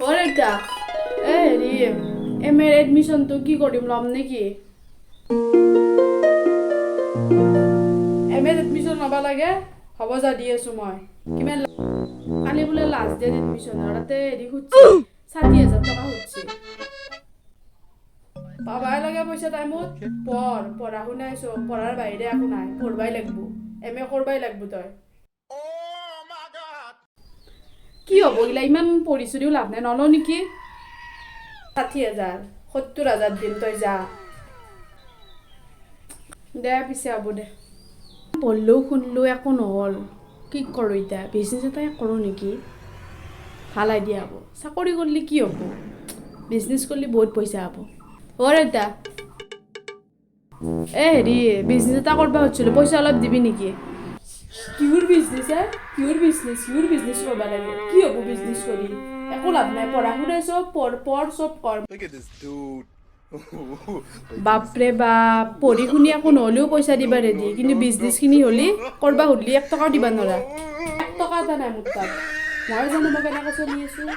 অ' দেউতা, এই হেৰি, এম এৰ এডমিশ্যনটো কি কৰিম, ল'ম নেকি? এম এৰ এডমিশ্যন ল'ব লাগে। হ'ব যা, দি আছোঁ মই। কিমান? কালি বোলে লাষ্ট ডেট এডমিশ্যনৰ। তাতে হেৰি সুধছে, 60,000 টকা সুধছে। পাবাই লাগে পইচা টাইমত। পঢ়, পঢ়া শুনাই চব, পঢ়াৰ বাহিৰে একো নাই। পঢ়বাই লাগব, এম এ কৰবাই লাগব তই। কি হ'ব এইগিলা? ইমান পঢ়ি চঢ়িও লাভ নাই। নলওঁ নেকি? 60,000, 70,000 দিম, তই যা। দে পিছে, হ'ব দে। পঢ়িলেও শুনিলেও একো নহ'ল। কি কৰোঁ এতিয়া? বিজনেছ এটাই কৰোঁ নেকি? ভাল আইডিয়া হ'ব। চাকৰি কৰিলে কি হ'ব? বিজনেছ কৰিলে বহুত পইচা হ'ব। অ' দেউতা, এ হেৰি, বিজনেছ এটা কৰিব খুজিছিলোঁ, পইচা অলপ দিবি নেকি? কিহৰ বিজনেছ হে? কিহৰ বিজনেছ? কিহৰ বিজনেছ কৰিব লাগে? কি হ'ব বিজনেছ কৰি? একো লাভ নাই। পঢ়া শুনা চব, পঢ় পঢ়, চব কৰ। Look at this dude. বাপৰে বাপ, পঢ়ি শুনি একো নহ'লেও পইচা দিবা ৰেডি, কিন্তু বিজনেছখিনি হ'লে কৰবা সুধিলি 1 টকাও দিবা নোৱাৰা। 1 টকা এটা নাই মোৰ তাত। মই জানো মই কেনেকৈ চলি আছোঁ।